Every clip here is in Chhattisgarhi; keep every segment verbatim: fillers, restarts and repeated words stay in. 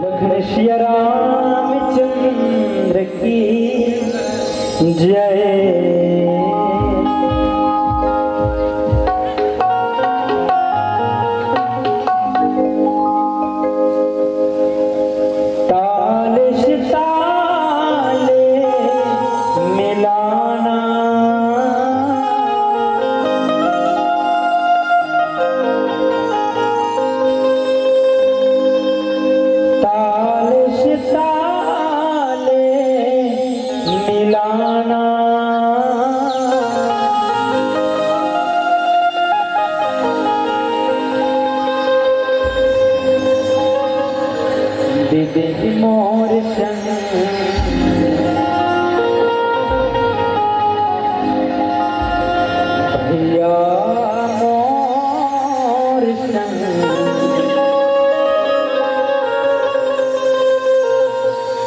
लखन सिया रामचंद्र की जय। ताल से ताल मिलाना, ताल से ताल मिलाना। दीदी मोर संग, भैया मोर संग,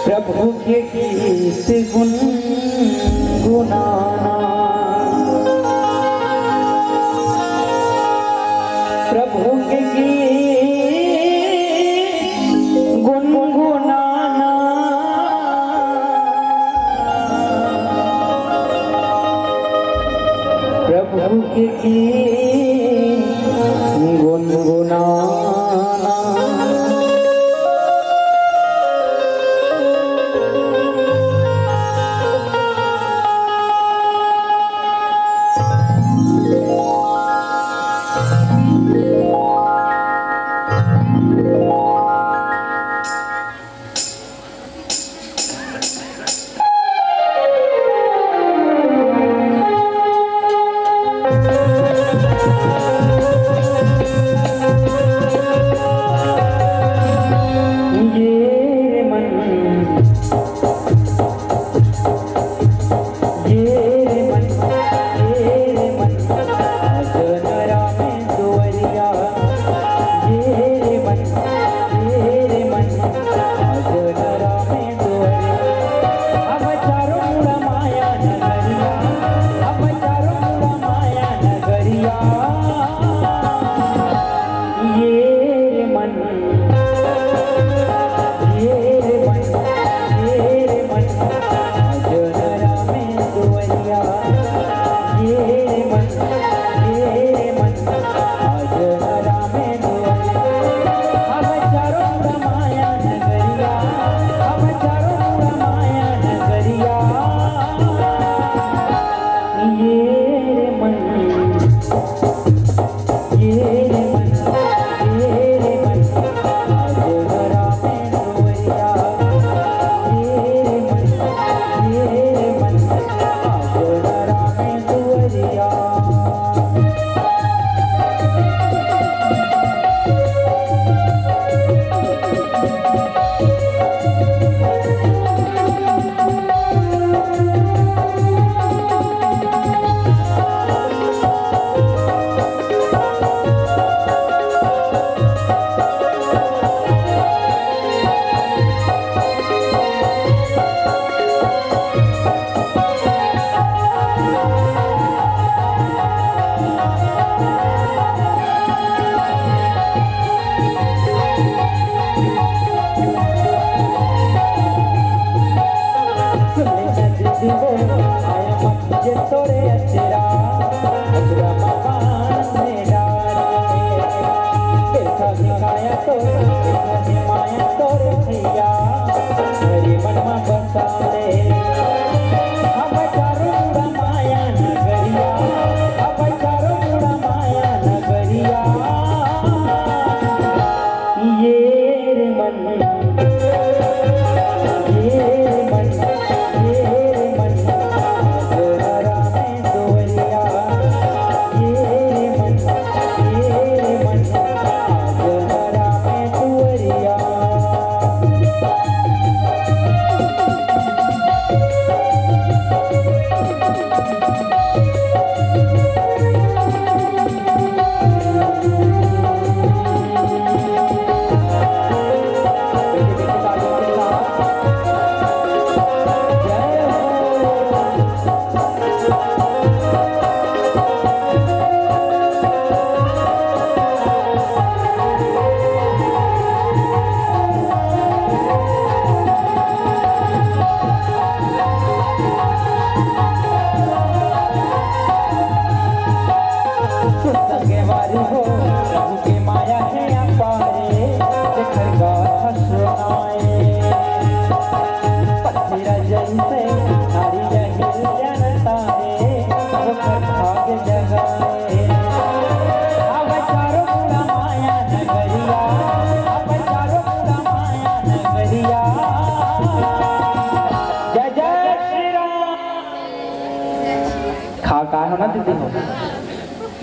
प्रभु के गीत गुनगुनाना, प्रभु के गीत गुनगुनाना, प्रभु के गीत गुनगुनाना। ये रे मन, ये रे मन, ये रे मन, आज न रामे दुवरिया। ये रे मन, ये रे मन, आज न रामे दुवरिया। अब चारों मुड़ा माया नगरिया, अब चारों मुड़ा माया नगरिया। ये रे मन, ये रे मन, ये रे मन, आज न रामे दुवरिया। ये रे मन, ये रे मन, आज न रामे दुवरिया। अब चारों मुड़ा माया नगरिया, अब चारों मुड़ा माया नगरिया। ये रे मन, ये रे मन, ये रे मन, आज न रामे दुवरिया। ये रे मन, ये रे मन, आज न रामे दुवरिया। हो, प्रभु के माया हे अपारे, जेकर गाथा सुनाए। पथरा जइसे नारी रहिल जनता रे, ओकर भाग जगाए। अब चारों मुड़ा माया नगरिया, अब चारों मुड़ा माया नगरिया। जय जय श्री राम। खा का हो ना दीदी हो,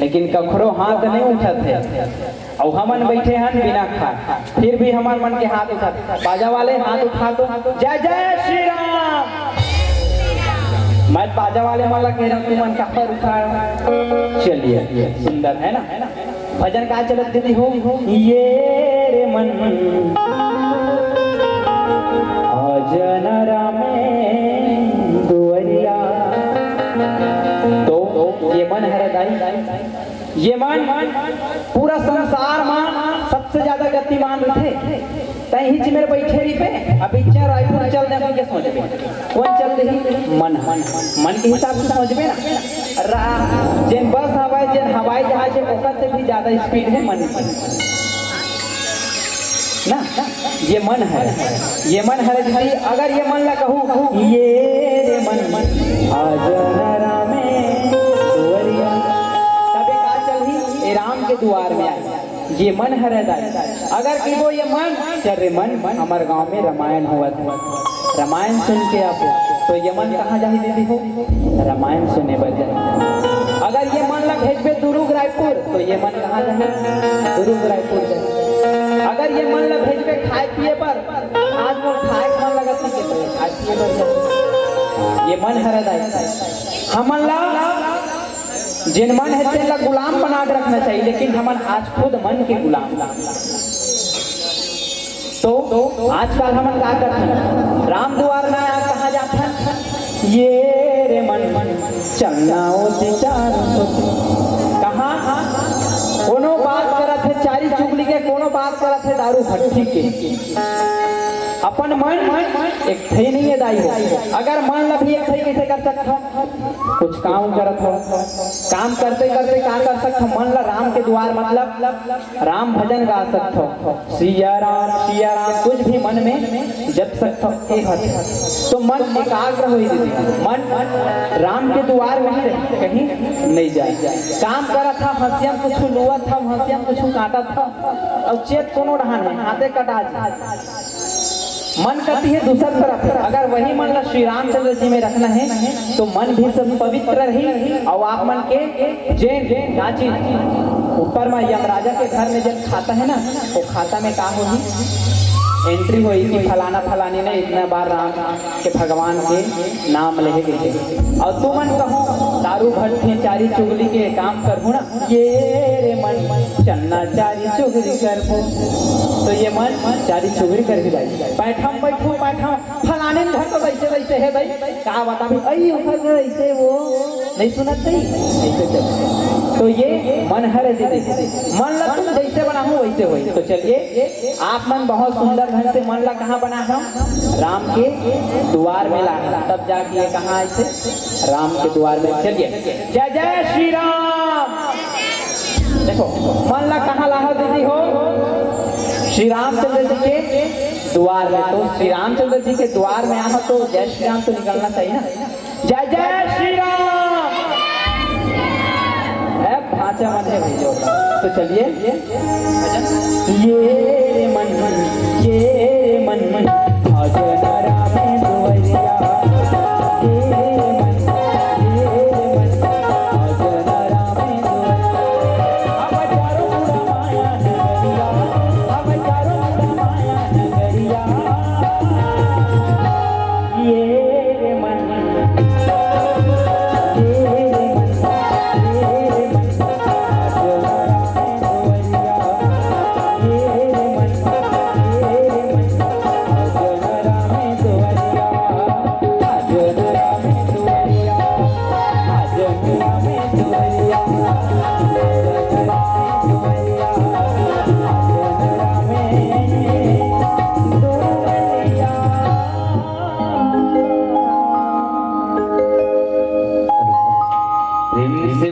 लेकिन कखरो हाथ नहीं उठत हे। अउ हमन बैठे हन बिना खा, फिर भी हमर मन के हाथ उठत। बाजा वाले हाथ उठा दो, जय जय श्री राम। मैं बाजा वाले मन ला कह रहा हूँ, तुमन काबर उठा? चलिए, सुंदर है ना? भजन का चलत दीदी हो, ये रे मन आज न रामे दुआरिया। तो ये मन हरे दाई, ये मन पूरा संसार में सबसे ज्यादा गतिमान रहिथे। तैं ही मेर बैठे रहिबे, अब इच्छा रायपुर चल दे के सोचबे, कोन चल देही? मन। मन के हिसाब से सोचबे ना। रा-, जेन बस हवय, जेन हवाई जहाज हे, ओकर से भी ज्यादा स्पीड हे मन के। ना, ये मन हरे, ये मन हरे दीदी। अगर ये मन ला कहूँ, ये रे मन, आज न रामे दुआरिया, तबे का चलही? ए राम के दुआर में आए। ये मन हरे दाई। अगर कहिबो ये मन, चल रे मन, हमर गांव में रामायण होवत हे, रामायण सुन के आबो, तो ये मन कहाँ जाही दीदी हो? रामायण सुने बर जाही। अगर ये मन ला भेजबे दुर्ग रायपुर, तो ये मन कहाँ जाही? दुर्ग रायपुर जाही। अगर ये मन ला भेजबे खाए पिए बर, आज मोर खाए के मन लगत नहीं के, तो ये खाए पिए बर जाही। ये मन हरे दाई। हमन ला जेन मन हे तेन ला गुलाम बना के रखना चाहिए, लेकिन हमन आज खुद मन के गुलाम। तो आजकल हमन का करथन? राम दुआर ना आय, कहाँ जाथन? ये रे मन, चलना ओती चार ओती। कहाँ? कोनो बात करत हे चारी चुगली के, कोनो बात करत हे दारू भट्टी के। अपन मन एक ठे नहीं हे दाई हो। अगर मन ला भी एक ठे कैसे कर सकथव? कुछ काम करत हो, काम करते करते का कर सकथव? मन ला राम के दुआर, मतलब राम भजन गा सकथव, सिया राम, सिया राम, कुछ भी मन में जप सकथव। ए हर तो मन एकाग्र होई दीदी, मन राम के दुआर में ही रही, कहीं नहीं जाए। काम करत हव, हंसिया में कुछ लुअत हव, हंसिया में कुछ काटत हव, अउ चेत कोनो डहान हे, हाथे कटा जाए। मन कति हे दूसर तरफ। अगर वही मन ला श्री रामचंद्र जी में रखना हे, तो मन भी सब पवित्र रही। अउ आप मन के जेन, जेन का चीज ऊपर में यमराजा के घर में जेन खाता हे ना, वो खाता में का होही? एंट्री होही कि फलाना फलानी ने इतना बार राम के, भगवान के नाम लेहे कहिथे। अउ तुमन कहू दारू भट्टी चारी चुगली के काम करहू ना, ये रे मन, चन्ना चारी चुगरी करबो। तो ये मन चारी चुगरी करही दाई। पैठम बैठू, पैठम फलाने घर तो वैसे वैसे हे दाई, का बताबी, अई ओकर घर ऐसे वो नहीं सुनत नहीं, ऐसे चलते। तो ये मन हरे दीदी, मन ला तुम जैसे बनाहू वैसे होई। तो चलिए, आप मन बहुत सुंदर ढंग से मन ला कहाँ बना हो? राम के दुआर में ला, तब जाके ये कहाँ ऐसे राम के दुआर में। चलिए, जय जय श्री राम। देखो, मन ला कहाँ लाहा दीदी हो? श्री रामचंद्र जी के दुआर में। तो श्री रामचंद्र जी के दुआर में आहा तो जय श्री राम तो निकलना चाहिए ना। जय जय श्री राम। ए, भांचा मन हे भैया। तो चलिए, ये रे मन मन, ये रे मन मन, भजन